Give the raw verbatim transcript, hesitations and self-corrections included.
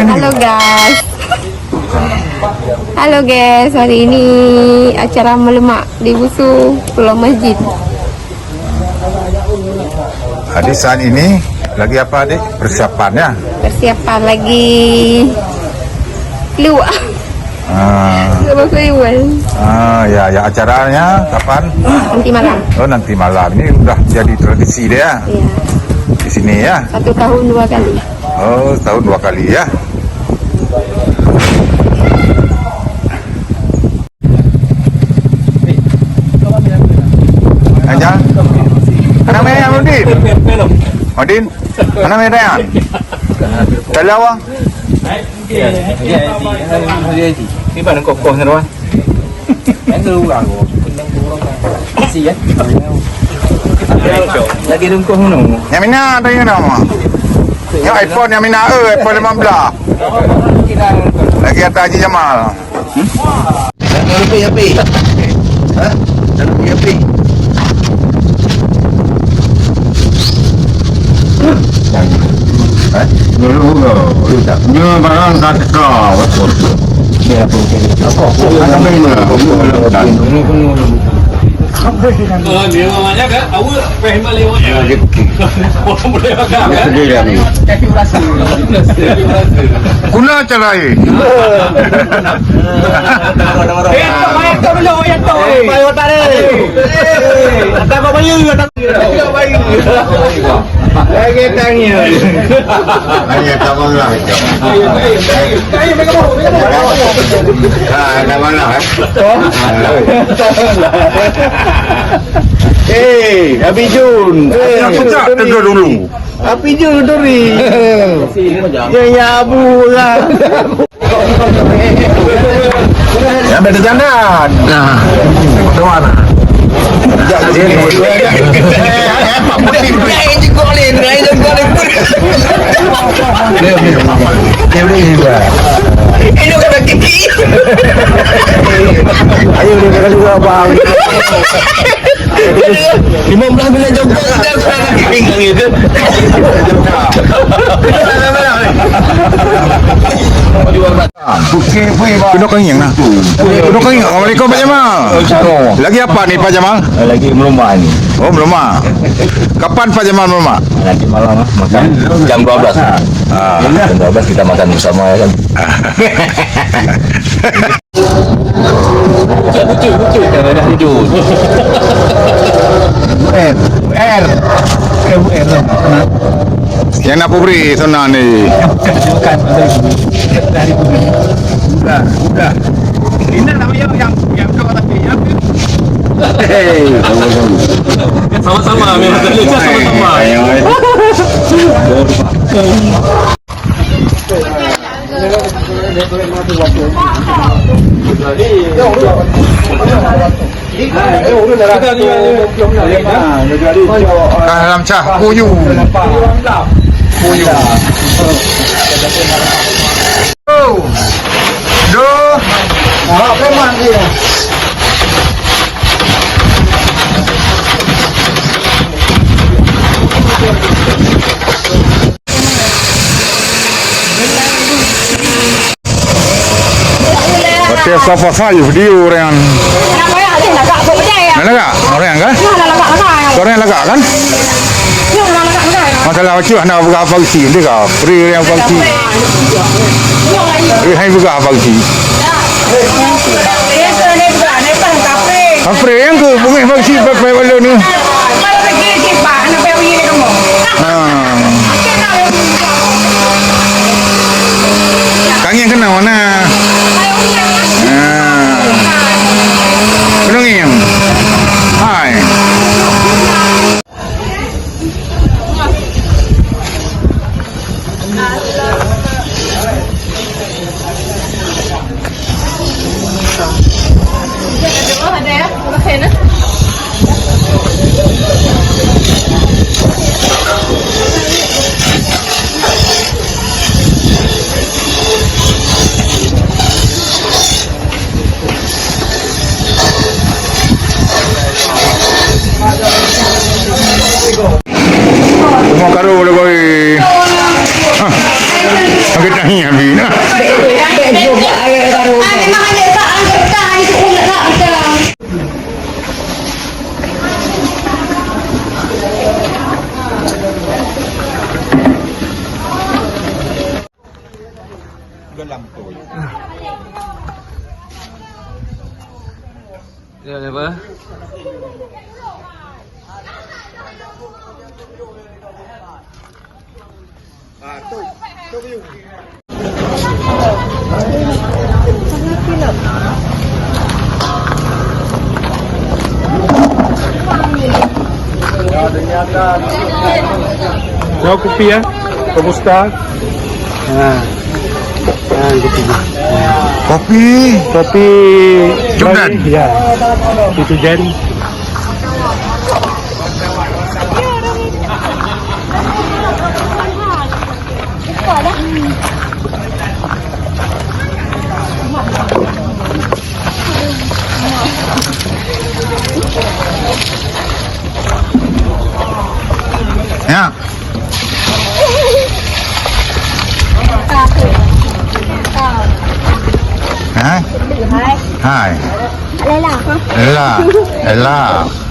Halo guys. Halo guys, hari ini acara meulemak di Busu, Pulo Masjid. Jadi saat ini lagi apa, Adik? Persiapan, ya? Persiapan lagi luak. Ah. Luak basuh Iwan. Ah, ya, ya. Acaranya kapan? Nanti malam. Oh, nanti malam. Ini udah jadi tradisi deh, ya? Iya. Di sini, ya? Satu tahun dua kali. Oh, tahun dua kali, ya? Aja. Anak merah Udin. Udin. Anak merah. Kalau awak? Ini mana kokoh ni, Wan? Yang dulu lah, aku. Masih, ya? Lagi rungkuh mana? Yang mana ada yang nama? Yang iPhone yang mana? Eh, iPhone lima belas. Lagi ada Haji Jamal. Hmm? Dah lebih api. Ha? Dah lebih api. Ha? Nyoe barang ka teuka. Apa? Apa? Ah, dia namanya kan, awak peh balik awak. Ya, dia pergi. Orang boleh makan, kan? Dia pergi dah ni. Guna cara lain. Eh, tak payah tak dulu, ya tak. Eh, payah tak deh. Tak kau bayu, tak. Lagi tanya. Hanya tak malah. Ha, tak malah, eh. Eh, Abi Jun. Eh, aku tak tegur dulu. Api je duri. Ya, ya, Abu lah. Ya, beda jalan. Nah. Tuan. Ayo, dia kata juga, Bang. Lima belas minit jongkok, kita sudah nak kering lagi tu. Kena kering nah. Kena kering. Assalamualaikum, Pak Jamal. Lagi apa ni, Pak Jamal? Lagi melumbak ni. Oh, melumbak. Kapan Pak Jamal melumbak? Nanti malam lah, makan jam dua belas. Ah. Jam dua belas kita makan bersama, ya kan? Bucin, bucin. Jangan dah tidur. R, R. Bukan R. Yang nak kubri sana ni. Bukan, bukan. Dari kubri. Udah, udah. Ini namanya yang, yang kau tapi yang. Hei, sama-sama. Memang tak boleh sama-sama. Dalam cah kuyu. Kuyu. Duh. Duh. Watèe safa sayuh di ureueng. Nah, lagak ureueng kan? Ureueng lagak kan? Masalah macam hana peugah apa geuchik, dia ka free ureueng apa geuchik. Dia hai peugah apa geuchik. Kapreh nyang keu beungéh bak si pépé balon nyoe. Ha. Kangeng keunoe na. Ha. Keunoe ngieng. Hai. Semua karu lagu, eh. Ha. Sakét tahi habis nah. Ya, apa? Nyoe kupi, ya. Robusta. Ha. Ha, gitu. Kopi. Kopi Jordan. Ya. Itu Jen. Ya. Hai. Hai. Ella. Ella.